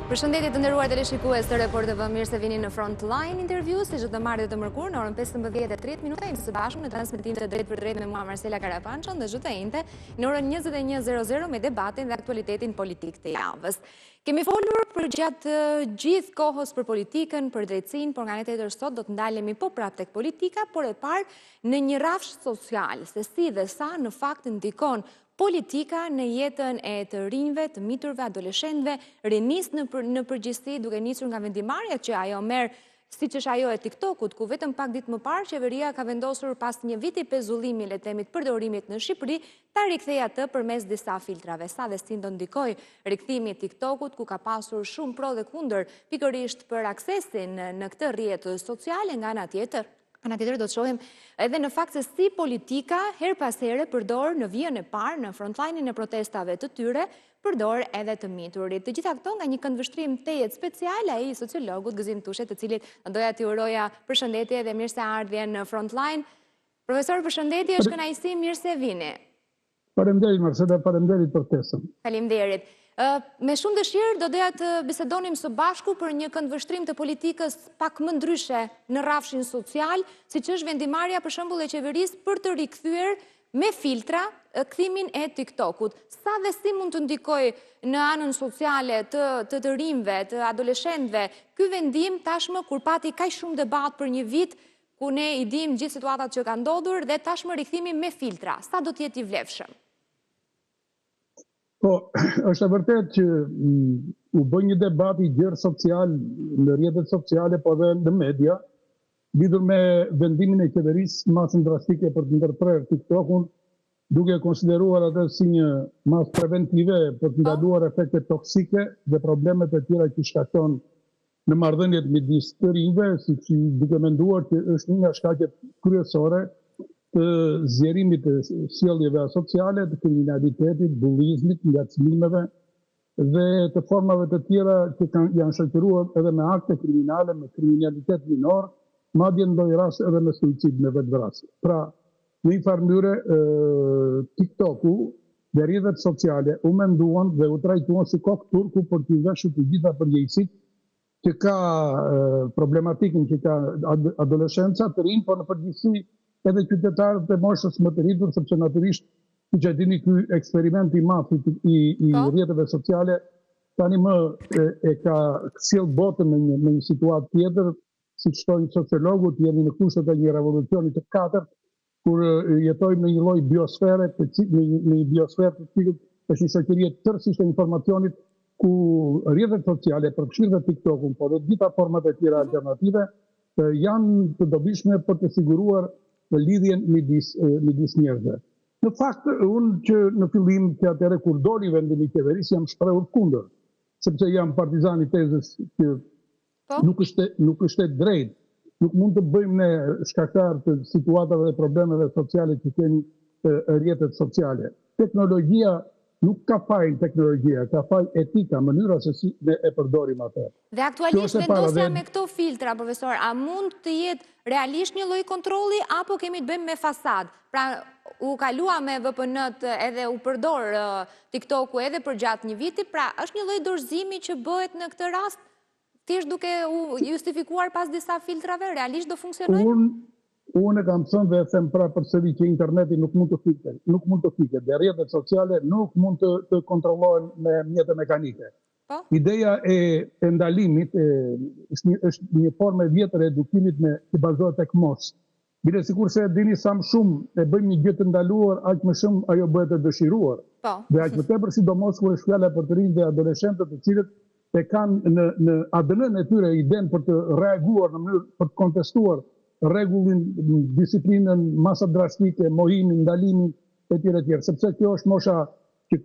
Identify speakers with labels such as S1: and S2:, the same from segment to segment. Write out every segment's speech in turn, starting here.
S1: Përshëndetje të nderuar teleshikues të Report TV, mirë se vini në Frontline Interview, si çdo të martë dhe të mërkurë në orën 15:30 minuta jemi së bashku në transmetim të drejtpërdrejtë me mua Marsela Karapançon dhe çdo të enjte në orën 21:00 me debatin dhe aktualitetin politik të javës. Kemi folur përgjatë gjithë kohës për politikën, për drejtësinë, por nga ana tjetër sot do të ndalemi po prapë tek politika, por e parë në një rrafsh social, se si dhe sa në fakt ndikon politika në jetën e të rinjve, të miturve, adoleshentëve, rinisë në, për, në përgjithësi, duke nisur nga vendimmarrja që ajo merr siç është ajo e TikTokut, ku vetëm pak ditë më parë qeveria ka vendosur pas një viti pezullimi le të themi të përdorimit në Shqipëri, ta rikthejë atë përmes disa filtrave. Sa dhe si do ndikojë rikthimi i TikTokut, ku ka pasur shumë pro dhe kundër pikërisht për aksesin në këtë rrjet social nga ana tjetër. Ana tjetër do të shohim edhe në fakt se si politika herë pas here përdor në vijën e parë, në frontline-in e protestave të tyre, përdor edhe të miturit. Të gjitha këto nga një këndvështrim tejet special ai i sociologut Gëzim Tushe, të cilit doja t'i uroja përshëndetje dhe mirëseardhje në frontline. Profesor, përshëndetje, është kënaqësi, mirë se vini.
S2: Faleminderit Marsela, faleminderit për ftesën.
S1: Faleminderit. Me shumë dëshirë do doja të bisedonim së bashku për një këndvështrim të politikës pak më ndryshe në rrafshin social, siç është vendimmarrja për shembull e qeverisë për të rikthyer me filtra kthimin e TikTokut. Sa dhe si mund të ndikojë në anën sociale të të të rinjve, të adoleshentëve, ky vendim tashmë kur pati kaq shumë debat për një vit, ku ne i dimë gjithë situatat që kanë ndodhur dhe tashmë rikthimi me filtra, sa do të jetë i vlefshëm?
S2: Po, është e vërtetë që mm, u bë një debat i gjerë social në rrjetet sociale, po edhe në media, lidhur me vendimin e qeverisë masën drastike për të ndërprerë TikTokun, duke e konsideruar atë si një masë preventive për të po. ndaluar efektet toksike dhe problemet e tjera që shkakton në marrëdhëniet midis të rinjve, si duke menduar që është një nga shkaqet kryesore të zgjerimit të sjelljeve asociale, të kriminalitetit, bullizmit, ngacmimeve dhe të formave të tjera që kanë janë shoqëruar edhe me akte kriminale, me kriminalitet minor, madje në ndonjë rast edhe me suicid, me vetëvrasje. Pra, në një farë mënyre, TikToku dhe rrjetet sociale u menduan dhe u trajtuan si kokë turku për t'i veshur të gjitha përgjegjësitë që ka problematikën që ka adoleshenca, të rinj, por në përgjithësi edhe qytetarët e moshës më të rritur, sepse natyrisht, siç e dini, ky eksperiment i madh i, i, i po. rrjeteve sociale tani më e, e ka sjellë botën në një në një situatë tjetër, siç thonë sociologët, jemi në kushtet e një revolucioni të katërt, kur jetojmë në një lloj biosfere, të cilë, në një, në një biosferë të cilët është një shoqëri tërësisht e informacionit ku rrjetet sociale, përfshirë dhe TikTokun, por dhe të gjitha format e tjera mhm. alternative, janë të dobishme për të siguruar lidhjen midis midis njerëzve. Në fakt, unë që në fillim që atëherë kur doli vendimi i qeverisë jam shprehur kundër, sepse jam partizan i tezës që Po. Nuk është nuk është e drejtë. Nuk mund të bëjmë ne shkaktar të situatave dhe problemeve sociale që kemi rrjetet sociale. Teknologjia nuk ka faj teknologjia, ka faj etika, mënyra se si ne e përdorim
S1: atë. Dhe aktualisht vendosja me këto filtra, profesor, a mund të jetë realisht një lloj kontrolli apo kemi të bëjmë me fasadë? Pra, u kalua me VPN-t edhe u përdor TikToku edhe përgjatë një viti, pra është një lloj dorëzimi që bëhet në këtë rast? Thjesht duke u justifikuar pas disa filtrave, realisht do funksionojnë?
S2: Unë unë e kam thënë dhe e them prapë përsëri që interneti nuk mund të fiket, nuk mund të fiket dhe rrjetet sociale nuk mund të të kontrollohen me mjete mekanike. Po? Ideja e e ndalimit e është një është një formë e vjetër e edukimit me që bazohet tek mos. Bile sikurse e dini sa më shumë e bëjmë një gjë të ndaluar, aq më shumë ajo bëhet e dëshiruar. Po. Dhe aq më tepër sidomos kur është fjala për të rinjtë dhe adoleshentët të cilët e kanë në në ADN-në e tyre idenë për të reaguar në mënyrë për të kontestuar rregullin, disiplinën, masat drastike, mohimin, ndalimin etj etj. Sepse kjo është mosha që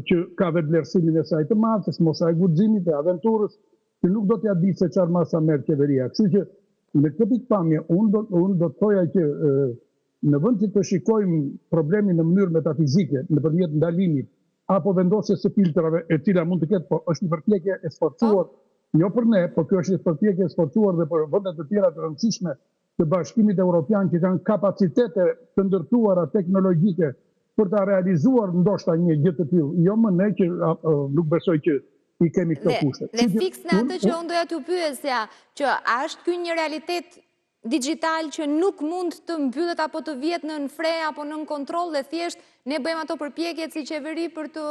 S2: që ka vetëvlerësimin e saj të madh, është mosha e guximit, e aventurës, që nuk do t'ia di se çfarë masa merr qeveria. Kështu që në këtë pikëpamje unë do unë do të thoja që në vend që të shikojmë problemin në mënyrë metafizike, nëpërmjet ndalimit apo vendosjes së filtrave, e cila mund të ketë, po është një përpjekje e sforcuar, jo për ne, po kjo është një përpjekje e sforcuar dhe për vende të tjera të rëndësishme të Bashkimit Evropian që kanë kapacitete të ndërtuara teknologjike për ta realizuar ndoshta një gjë të tillë, jo më ne që nuk besoj që. i kemi këto kushte.
S1: Dhe fiks në atë që unë doja t'ju pyesja, që a është ky një realitet digital që nuk mund të mbyllet apo të vihet nën fre apo nën kontroll dhe thjesht ne bëjmë ato përpjekjet si qeveri për të,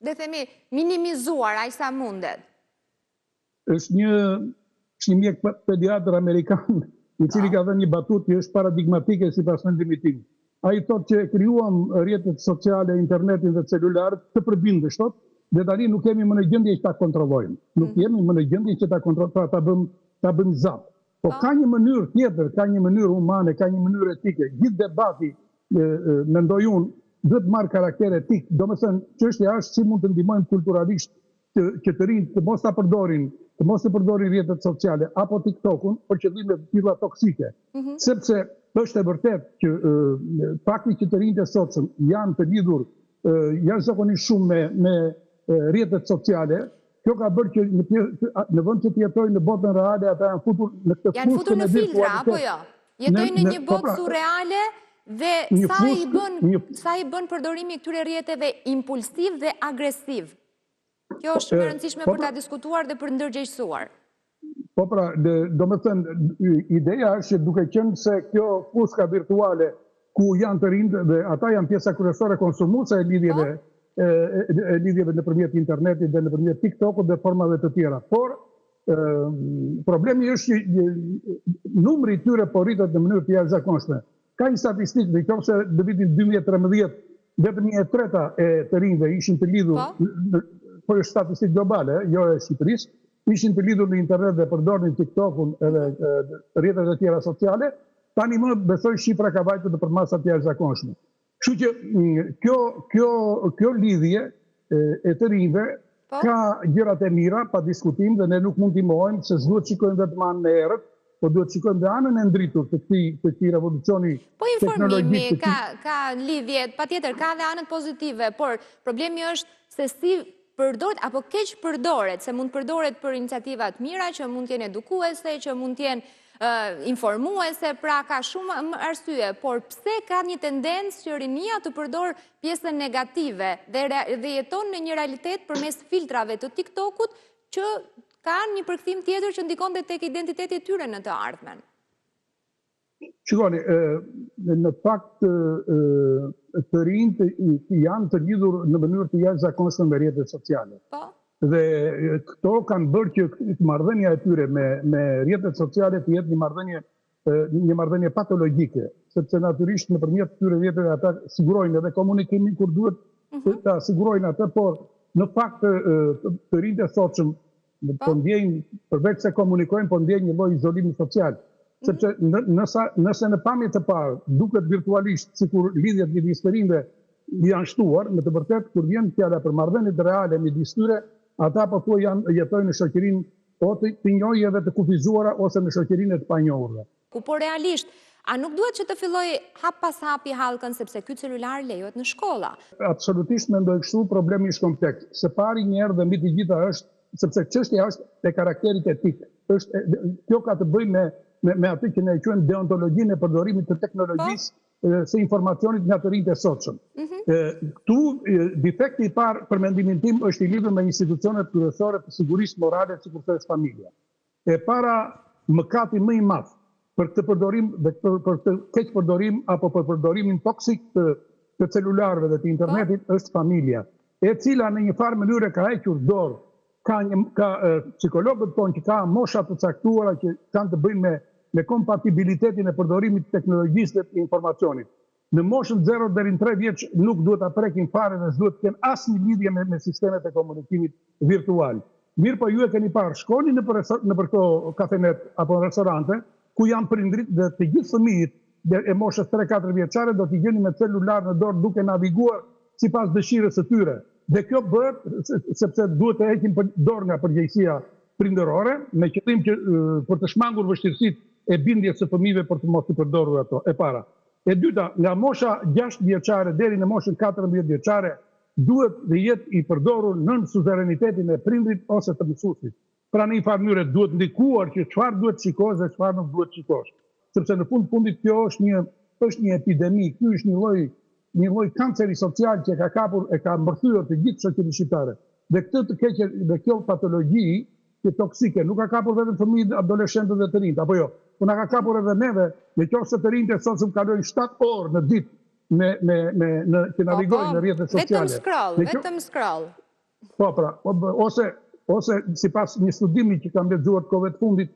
S1: le themi, minimizuar aq sa mundet.
S2: Është një është një mjek pediatër amerikan i cili ka dhënë një batutë që është paradigmatike sipas mendimit tim. Ai thotë që e krijuam rrjetet sociale, internetin dhe celularët të përbindësh, thotë, dhe tani nuk jemi më në gjendje që ta kontrollojmë. Nuk mhm. jemi më në gjendje që ta kontrollojmë, pra ta bëjmë ta bëjmë zapt. Po ka një mënyrë tjetër, ka një mënyrë humane, ka një mënyrë etike. Gjithë debati, mendoj unë, duhet të marrë karakter etik. Domethënë, çështja është si mund të ndihmojmë kulturalisht që, që të rinjtë të mos ta përdorin, të mos të përdorin rrjetet sociale apo TikTokun për qëllime të tilla toksike. Mm -hmm. Sepse është e vërtetë që fakti që të rinjtë e sotshëm janë të lidhur jashtëzakonisht shumë me me rrjetet sociale, kjo ka bërë që një pjesë në vend që të jetojnë në botën reale, ata janë futur në
S1: këtë Janë futur në filtra apo jo? Jetojnë në një po botë pra, surreale dhe sa i bën sa i bën përdorimi i këtyre rrjeteve impulsiv dhe agresiv. Kjo është shumë e rëndësishme po për ta pra diskutuar dhe për ndërgjegjësuar.
S2: Po pra, domethënë, ideja është që duke qenë se kjo fushka virtuale ku janë të rinjtë dhe ata janë pjesa kryesore konsumuese e lidhjeve po. e, e lidhjeve nëpërmjet internetit dhe nëpërmjet TikTokut dhe formave të tjera. Por e, problemi është që numri i tyre po rritet në mënyrë të jashtëzakonshme. Ka një statistikë, në qoftë se në vitin 2013 vetëm një e treta e të rinjve ishin të lidhur, po, po është statistikë globale, jo e Shqipërisë, ishin të lidhur në internet dhe përdornin TikTokun edhe rrjetet e tjera sociale, tani më besoj shifra ka vajtur në përmasa të jashtëzakonshme. Kështu që kjo kjo kjo lidhje e të rinjve po. ka gjërat e mira pa diskutim dhe ne nuk mund t'i mohojmë se s'duhet të shikojmë vetëm anën e errët, po duhet të shikojmë dhe anën e ndritur të këtij të këtij revolucioni
S1: Po informimi ka ka lidhje, patjetër ka dhe anët pozitive, por problemi është se si përdoret apo keqpërdoret, se mund të përdoret për iniciativa të mira që mund të jenë edukuese, që mund të jenë informuese, pra ka shumë arsye, por pse ka një tendencë që rinia të përdorë pjesën negative dhe, dhe jeton në një realitet përmes filtrave të TikTokut që kanë një përkthim tjetër që ndikon dhe tek identiteti i tyre në të ardhmen.
S2: Shikoni, në fakt të rinjtë janë të lidhur në mënyrë të jashtëzakonshme me rrjetet sociale.
S1: Po.
S2: Dhe këto kanë bërë që marrëdhënia e tyre me me rrjetet sociale të jetë një marrëdhënie një marrëdhënie patologjike, sepse natyrisht nëpërmjet këtyre rrjeteve ata sigurojnë edhe komunikimin kur duhet mm -hmm. ta sigurojnë atë, por në fakt të rinjtë e sotshëm Po, po ndjejnë, përveç se komunikojnë, po ndjejnë një lloj izolimi social. Mhm. Sepse nëse, nëse në pamje të parë duket virtualisht sikur lidhjet midis të rinjve janë shtuar, në të vërtetë kur vjen fjala për marrëdhëniet reale midis tyre, ata pothuaj janë jetojnë në shoqërinë o të, të njohjeve të kufizuara ose në shoqërinë e të panjohurve.
S1: Ku po realisht, a nuk duhet që të fillojë hap pas hapi hallkën sepse ky celular lejohet në shkolla?
S2: Absolutisht mendoj kështu, problemi është kompleks. Së pari një herë dhe mbi të gjitha është, sepse çështja është e karakterit etik. Është kjo ka të bëjë me me, me atë që ne e quajmë deontologjinë e përdorimit të teknologjisë po. së informacionit nga të rinjtë e sotshëm. Mm -hmm. Këtu defekti i parë për mendimin tim është i lidhur me institucionet kryesore të sigurisë morale, sikurse është familja. E para, mëkati më i madh për këtë përdorim dhe për, për këtë keqpërdorim apo për përdorimin toksik të, të celularëve dhe të internetit po. është familja, e cila në një farë mënyre ka hequr dorë ka një ka psikologët thonë që ka mosha të caktuara që kanë të bëjnë me me kompatibilitetin e përdorimit të teknologjisë dhe të informacionit. Në moshën 0 deri në 3 vjeç nuk duhet ta prekin fare dhe s'duhet të kenë asnjë lidhje me, me sistemet e komunikimit virtual. Mirëpo ju e keni parë, shkoni nëpër nëpër këto kafenet apo në restorante ku janë prindrit dhe të gjithë fëmijët e moshës 3-4 vjeçare do t'i gjeni me celular në dorë duke naviguar sipas dëshirës së tyre. Dhe kjo bëhet sepse duhet të heqin për dorë nga përgjegjësia prindërore me qëllim që për të shmangur vështirësitë e bindjes së fëmijëve për të mos i përdorur ato. E para. E dyta, nga mosha 6 vjeçare deri në moshën 14 vjeçare duhet të jetë i përdorur nën suzerenitetin e prindrit ose të mësuesit. Pra në një farë mënyre duhet ndikuar që çfarë duhet të shikosh dhe çfarë nuk duhet të shikosh. Sepse në fund fundit kjo është një është një epidemi, ky është një lloj një lloj kanceri social që e ka kapur, e ka mbërthyer të gjithë shoqërinë shqiptare. Dhe këtë të keqe dhe kjo patologji që toksike nuk ka kapur vetëm fëmijët, adoleshentët dhe të rinjtë, apo jo? Po na ka kapur edhe neve, në qoftë se të rinjtë e sotshëm kalojnë 7 orë në ditë me me me në që po, navigojnë po, në rrjetet
S1: sociale. Vetëm scroll, vetëm scroll.
S2: Po pra, ose ose sipas një studimi që kam lexuar kohëve të fundit,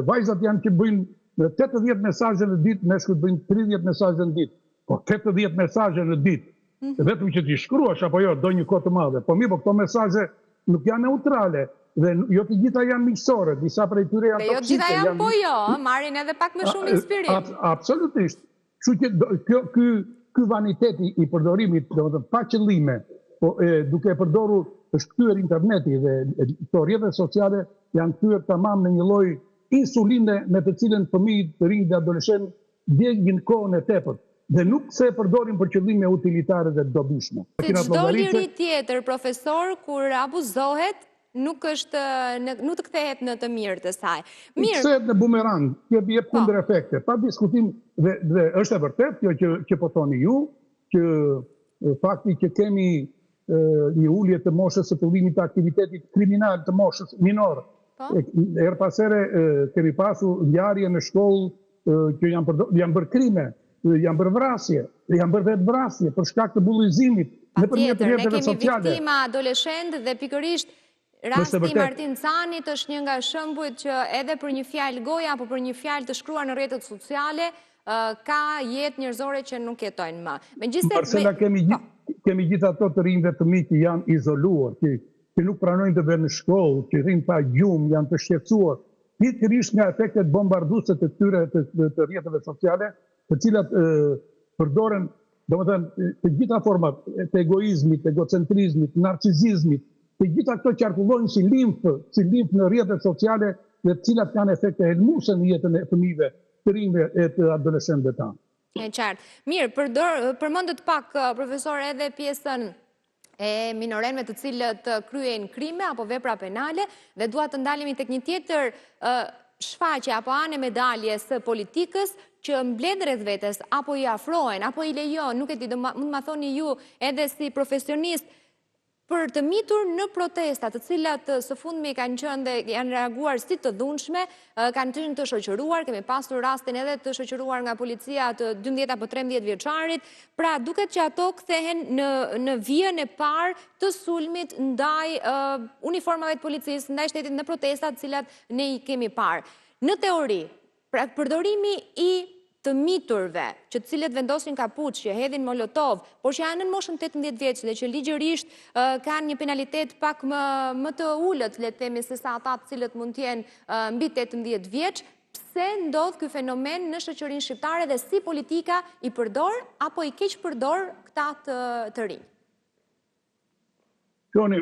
S2: vajzat janë që bëjnë 80 mesazhe në ditë, meshkujt bëjnë 30 mesazhe në ditë. Po 80 mesazhe në ditë. Mm -hmm. Vetëm që t'i shkruash apo jo, do një kohë të madhe. Po mirë, po këto mesazhe nuk janë neutrale dhe jo të gjitha janë miqësore, disa prej tyre janë
S1: toksike. Jo të gjitha janë po jo, marrin edhe pak më shumë inspirim.
S2: Absolutisht. Kështu që kjo ky ky vaniteti i përdorimit, domethënë pa qëllime, po e, duke e përdorur është kthyer interneti dhe këto rrjete sociale janë kthyer tamam në një lloj insuline me të cilën fëmijët, të rinjtë dhe adoleshentët djegin kohën e tepërt dhe nuk se e përdorin për qëllime utilitare dhe të
S1: dobishme. Si çdo liri tjetër, profesor, kur abuzohet, nuk është nuk të kthehet në të mirë të saj.
S2: Mirë. Kthehet në bumerang, jep jep po. kundërefekte, pa diskutim dhe dhe është e vërtetë kjo që që po thoni ju, që fakti që kemi një ulje të moshës së fillimit të aktivitetit kriminal të moshës minor. Po. Herë pas here kemi pasur ngjarje në shkollë që janë përdor, janë bërë krime, janë bërë vrasje, janë bërë vetëvrasje për shkak të bullizimit
S1: nëpërmjet rrjeteve sociale. Ne kemi viktima adoleshentë dhe pikërisht rasti i Martin Canit është një nga shembujt që edhe për një fjalë goje apo për një fjalë të shkruar në rrjetet sociale ka jetë njerëzore që nuk jetojnë më.
S2: Megjithëse Marcela kemi po. kemi gjithë ato të rinj dhe fëmijë që janë izoluar, që që nuk pranojnë të venë në shkollë, që rrinë pa gjumë, janë të shqetësuar, pikërisht nga efektet bombarduese të këtyre të, të, të rrjeteve sociale, të cilat e, përdoren, domethënë, të gjitha format të egoizmit, egocentrizmit, narcizizmit, të gjitha këto qarkullojnë si limfë, si limfë në rrjetet sociale dhe të cilat kanë efekte helmuese në jetën e fëmijëve, të rinjve e të adoleshentëve
S1: tanë. E qartë. Mirë, përdor, përmendët pak, profesor, edhe pjesën e minorenëve të cilët kryejnë krime apo vepra penale dhe dua të ndalemi tek një tjetër shfaqje apo anë e medaljes së politikës që mbledh rreth vetes apo i afrohen apo i lejon, nuk e di, do mund të ma thoni ju edhe si profesionist për të mitur në protesta, të cilat së fundmi kanë qenë dhe janë reaguar si të dhunshme, kanë qenë të shoqëruar, kemi pasur rastin edhe të shoqëruar nga policia të 12 apo 13 vjeçarit, Pra, duket që ato kthehen në në vijën e parë të sulmit ndaj uniformave të policisë, ndaj shtetit në protesta të cilat ne i kemi parë. Në teori, pra përdorimi i të miturve, që të cilët vendosin kapuç, që hedhin molotov, por që janë nën moshën 18 vjeç dhe që ligjërisht kanë një penalitet pak më më të ulët, le të themi, se sa ata të cilët mund të jenë mbi 18 vjeç, Pse ndodh ky fenomen në shoqërinë shqiptare dhe si politika i përdor apo i keqpërdor këta të, të rinj?
S2: Shikoni,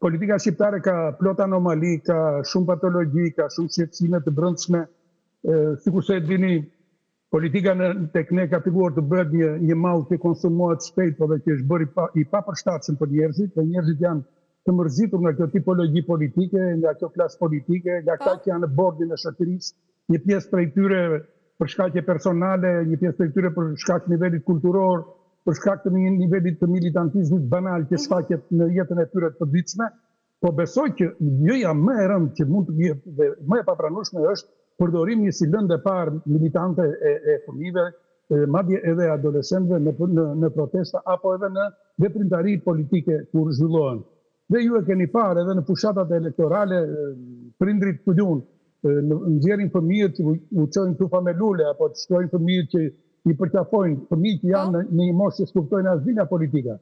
S2: politika shqiptare ka plot anomali, ka shumë patologji, ka shumë shqetësime të brendshme. Sikurse e dini, politika në tek ne ka filluar të bëhet një një mall që konsumohet shpejt, po dhe që është bërë i, pa, i papërshtatshëm për njerëzit, dhe njerëzit janë të mërzitur nga kjo tipologji politike, nga kjo klasë politike, nga këta po. që janë në bordin e shoqërisë, një pjesë prej tyre për shkaqe personale, një pjesë prej tyre për shkak të nivelit kulturor, për shkak të një nivelit të militantizmit banal që mhm. shfaqet në jetën e tyre të përditshme, po besoj që gjëja më e rëndë që mund të jetë dhe më e papranueshme është përdorimi si lëndë e parë militante e, e fëmijëve, madje edhe adoleshentëve në, në, në protesta apo edhe në veprimtari politike kur zhvillohen. Dhe ju e keni parë edhe në fushatat elektorale, prindrit ku di unë, nxjerrin fëmijët që u çojnë tufa me lule apo të shkojnë fëmijët që i përqafojnë, fëmijë që janë po. në, në një moshë që s'kuptojnë asgjë nga politika.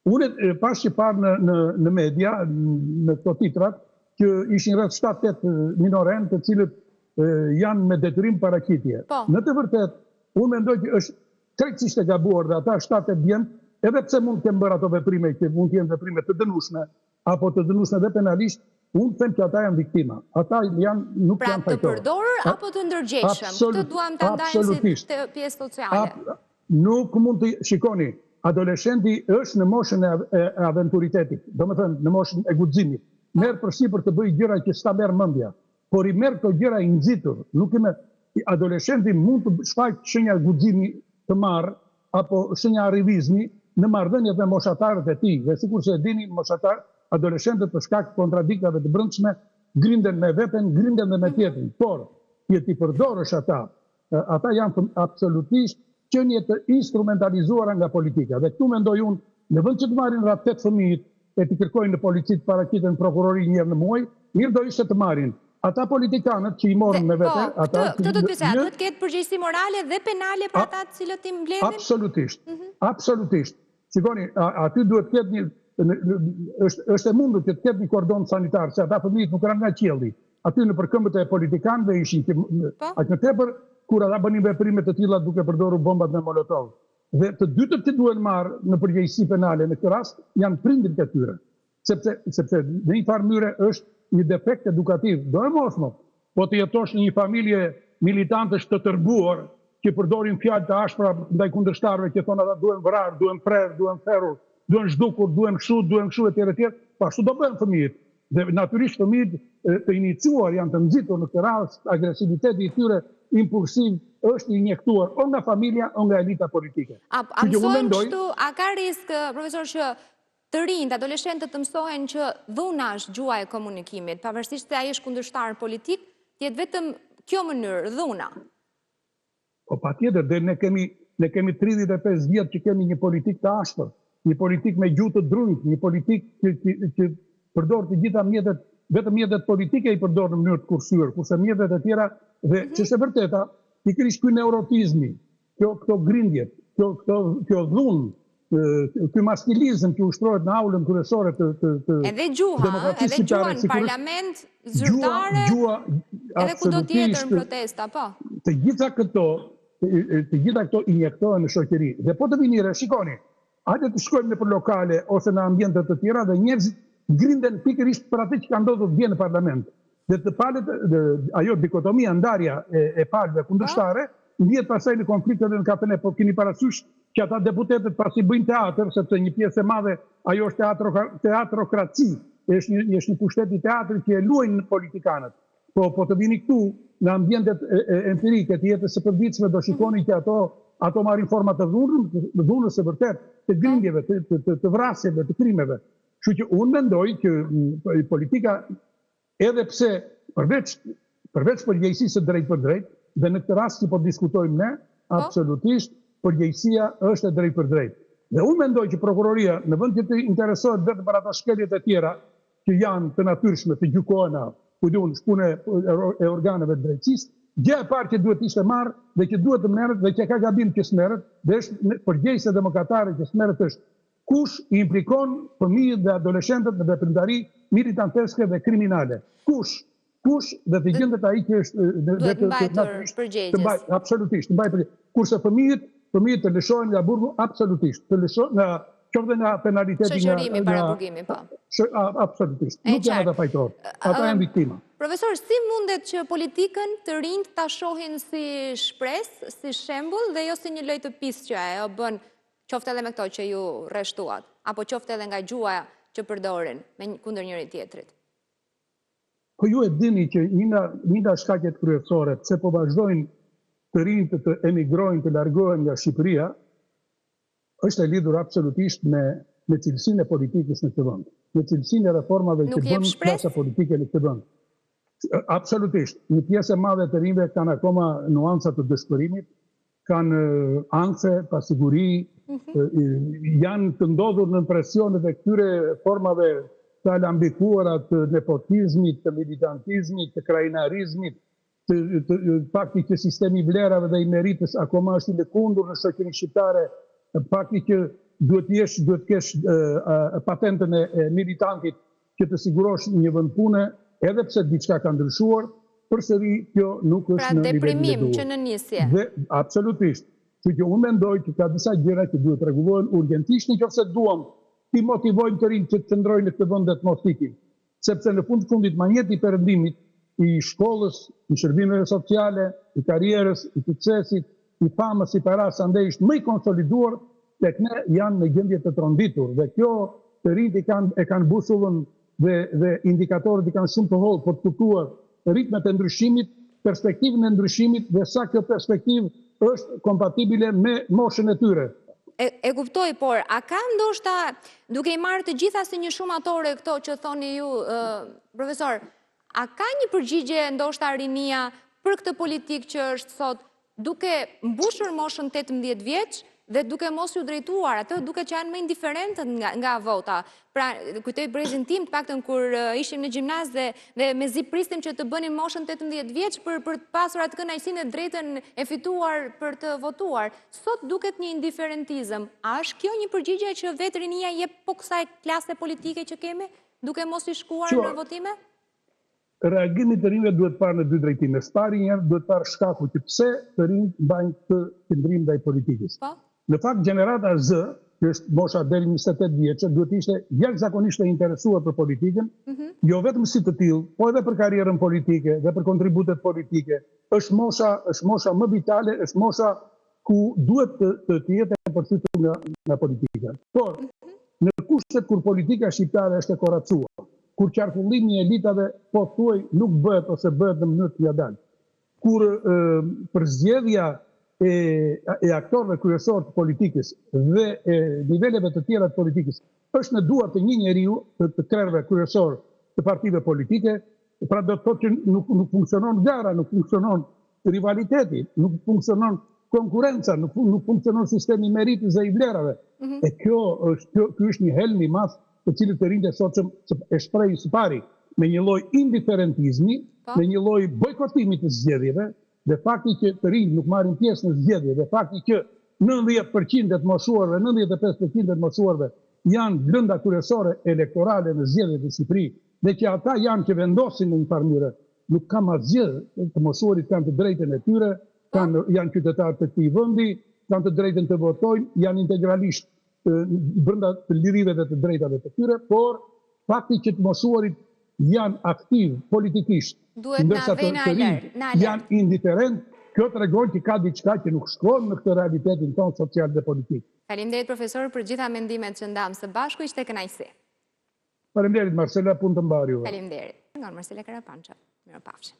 S2: Unë e pashë që parë në, në, në media, në këto titrat, që ishin rreth 7-8 minorenë të cilët janë me detyrim paraqitje. Po. Në të vërtetë, unë mendoj që është krejtësisht e gabuar dhe ata 7-8 djem, edhe pse mund të kenë bërë ato veprime që mund të jenë veprime të dënueshme apo të dënueshme dhe penalisht, unë them që ata janë viktima. Ata janë nuk
S1: pra,
S2: janë fajtorë.
S1: Pra të përdorur apo të ndërgjegjshëm? Këtë duam ta ndajmë si të pjesë sociale.
S2: Ab, nuk mund të shikoni, adoleshenti është në moshën e, e, e aventuritetit, domethënë në moshën e guximit. Po. Merr përsipër të bëjë gjëra që s'ta merr mendja, por i merr këto gjëra i nxitur, nuk i merr. Adoleshenti mund të shfaqë shenja guximi të marrë apo shenja arrivizmi në marrëdhëniet me moshatarët e tij dhe sikurse e dini, moshatar. Adoleshentët për shkak të kontradiktave të brendshme grinden me veten, grinden dhe me mhm. tjetrin. Por, që t'i përdorësh ata, ata janë absolutisht qenie të instrumentalizuara nga politika. Dhe këtu mendoj unë, në vend që të marrin radhë fëmijët e t'i kërkojnë në polici të paraqiten në prokurori një herë në muaj, mirë do ishte të marrin ata politikanët që i morën me vete,
S1: po, ata këtë do të pyesja, duhet të ketë përgjegjësi morale dhe penale për ata të cilët i mbledhin?
S2: Absolutisht. Mhm. Absolutisht. Shikoni, aty duhet të ketë një është është e mundur që të ketë një kordon sanitar, se ata fëmijët nuk ranë nga qielli. Aty nëpër këmbët e politikanëve ishin që po. aq më tepër kur ata bënin veprime të tilla duke përdorur bombat me molotov. Dhe të dytët që duhen marrë në përgjegjësi penale në këtë rast janë prindërit e tyre. Sepse sepse në një farë mënyre është një defekt edukativ, doemos mo. Po të jetosh në një familje militantësh të tërbuar që përdorin fjalë të ashpra ndaj kundërshtarëve që thonë ata duhen vrarë, duhen prerë, duhen therur, duhen zhdukur, duhen kështu, duhen kështu etj etj, po ashtu do bëhen fëmijët. Dhe natyrisht fëmijët të iniciuar janë të nxitur në këtë rast, agresiviteti i tyre impulsiv është i injektuar o nga familja o nga elita politike.
S1: A, a mësohen kështu, a ka risk, profesor, që të rinjtë, adoleshentët të mësohen që dhuna është gjuha e komunikimit, pavarësisht se ai është kundërshtar politik, të jetë vetëm kjo mënyrë, dhuna.
S2: Po patjetër, dhe ne kemi ne kemi 35 vjet që kemi një politikë të ashpër, një politikë me gjuhë të drunjtë, një politikë që, që, që përdor të gjitha mjetet, vetëm mjetet politike i përdor në mënyrë të kursyer, kurse mjetet e tjera dhe mm -hmm. ç'është e vërteta, pikërisht ky neurotizmi, kjo këto grindjet, kjo këto kjo dhunë, ky maskilizëm që ushtrohet në aulën kryesore të të
S1: të Edhe gjuha, edhe gjuha në parlament zyrtare, gjuha, gjuha, edhe kudo tjetër në protesta, po.
S2: Të gjitha këto, të gjitha këto injektohen në shoqëri. Dhe po të vini re, shikoni, hajde të shkojmë nëpër lokale ose në ambiente të tjera dhe njerëzit grinden pikërisht për atë që ka ndodhur dje në parlament. Dhe të palët, dhe, ajo dikotomia, ndarja e, e palëve kundërshtare, ndihet pastaj në konflikte dhe në kafene, po keni parasysh që ata deputetët pasi bëjnë teatër, sepse një pjesë e madhe ajo është teatro, teatrokraci, është një, është një pushtet i teatrit që e luajnë politikanët. Po, po të vini këtu në ambientet e, e, empirike të jetës së përditshme do shikoni që ato ato marrin forma të dhunës, të dhunës së vërtetë, të grindjeve, të, të, të, të vrasjeve, të krimeve. Kështu që unë mendoj që mm, politika edhe pse përveç përveç përgjegjësisë së drejtpërdrejtë, dhe në këtë rast që po diskutojmë ne, po. absolutisht përgjegjësia është e drejtpërdrejtë. Dhe unë mendoj që prokuroria në vend që të interesohet vetëm për ato shkeljet e tjera që janë të natyrshme të gjykohen, ku di unë, punë e organeve të drejtësisë, gjë e parë që duhet të ishte marrë dhe që duhet të merret dhe që ka gabim që s'merret, dhe është përgjegjëse dhe mëkatare që s'merret është Kush i implikon fëmijët dhe adoleshentët në veprimtari militanteske dhe kriminale? Kush? Kush dhe të gjendet ai që është
S1: duhet mbajtur përgjegjës.
S2: Të mbaj, absolutisht, të mbaj përgjegjës. Kurse fëmijët, fëmijët të lëshohen nga burgu absolutisht, të lëshohen nga qoftë nga penaliteti
S1: nga shoqërimi, paraburgimi, po.
S2: Absolutisht. Nuk janë ata fajtorë. Ata janë viktima.
S1: Profesor, si mundet që politikën të rinjtë ta shohin si shpresë, si shembull dhe jo si një lojë të pistë që ajo bën Qoftë edhe me këto që ju rreshtuat, apo qoftë edhe nga gjuha që përdorin me kundër njëri-tjetrit.
S2: Po ju e dini që një nga një nga shkaqet kryesore pse po vazhdojnë të rinjtë të emigrojnë, të largohen nga Shqipëria, është e lidhur absolutisht me me cilësinë e politikës në këtë vend, me cilësinë e reformave që bën klasa politike në këtë vend. Absolutisht, një pjesë e madhe e të rinjve kanë akoma nuanca të dëshpërimit, kanë ankthe, pasiguri, mhm. janë të ndodhur nën presionet e këtyre formave të alambikuara të nepotizmit, të militantizmit, të krahinarizmit, të, të, të fakti që sistemi i vlerave dhe i meritës akoma është i lëkundur në shoqërinë shqiptare, fakti që duhet të jesh, duhet të kesh patentën e, e militantit që të sigurosh një vend pune, edhe pse diçka ka ndryshuar, përsëri kjo nuk është
S1: pra, në nivelin e duhur. Pra deprimim që në
S2: nisje. Dhe absolutisht. Kështu që unë mendoj që ka disa gjëra që duhet rregullohen urgjentisht në qoftë se duam t'i motivojmë të rinjtë që të qëndrojnë në këtë vend dhe të mos ikin. Sepse në fund të fundit manjeti i perëndimit, i shkollës, i shërbimeve sociale, i karrierës, i suksesit, i famës, i parasë andej është më i konsoliduar, tek ne janë në gjendje të tronditur dhe kjo të rinjtë i kanë e kanë busullën dhe dhe indikatorët i kanë shumë të hollë për të kuptuar ritmet e ndryshimit, perspektivën e ndryshimit dhe sa kjo perspektivë është kompatibile me moshën e tyre.
S1: E, e kuptoj, por a ka ndoshta duke i marrë të gjitha si një shumatore këto që thoni ju, profesor, a ka një përgjigje ndoshta rinia për këtë politikë që është sot duke mbushur moshën 18 vjeç dhe duke mos iu drejtuar, atë duket që janë më indiferentët nga, nga vota. Pra, kujtoj brezin tim, të paktën kur ishim në gjimnaz dhe, dhe mezi prisnim që të bënim moshën 18 vjeç për, për të pasur atë kënaqësinë e drejtën e fituar për të votuar. Sot duket një indiferentizëm. A është kjo një përgjigje që vetë rinia i jep po kësaj klase politike që kemi, duke mos i shkuar në votime?
S2: Reagimi i të rinjve duhet parë në dy drejtime. Së pari një herë duhet parë shkaku që pse të rinjtë mbajnë këtë qëndrim ndaj politikës.
S1: Po.
S2: Në fakt gjenerata Z, që është mosha deri 28 vjeçe, duhet të ishte jashtëzakonisht e interesuar për politikën, mm -hmm. jo vetëm si të tillë, po edhe për karrierën politike dhe për kontributet politike. Është mosha, është mosha më vitale, është mosha ku duhet të të, të jetë e përthithur nga nga politika. Por në kushtet kur politika shqiptare është e koracuar, kur qarkullimi i elitave pothuaj nuk bëhet ose bëhet në mënyrë të ngadaltë, kur përzgjedhja e e aktorëve kryesorë të politikës dhe e niveleve të tjera të politikës është në duar të një njeriu, të, të krerëve kryesorë të partive politike, pra do të thotë që nuk nuk funksionon gara, nuk funksionon rivaliteti, nuk funksionon konkurrenca, nuk nuk funksionon sistemi i meritës dhe i vlerave. Mm -hmm. E kjo është kjo ky është një helm i madh të cilin të rinjtë e sotshëm e shprehin së pari me një lloj indiferentizmi, po. me një lloj bojkotimi të zgjedhjeve, dhe fakti që të rinjtë nuk marrin pjesë në zgjedhje dhe fakti që 90% e të moshuarve, 95% e të moshuarve janë lënda kryesore elektorale në zgjedhjet në Shqipëri dhe që ata janë që vendosin në një farë mënyre Nuk kam asgjë, të moshuarit kanë të drejtën e tyre, po. kanë janë qytetarë të këtij vendi, kanë të drejtën të votojnë, janë integralisht brenda të lirive dhe të drejtave të tyre, por fakti që të moshuarit janë aktivë politikisht,
S1: ndërsa të, të
S2: rinjtë janë indiferentë, kjo tregon që ka diçka që nuk shkon në këtë realitetin tonë social dhe politik.
S1: Faleminderit profesor për gjitha mendimet që ndamë së bashku, ishte kënaqësi.
S2: Faleminderit Marcela, punë të mbarë
S1: juve. Faleminderit. Nga Marcela Karapanço. Mirupafshim.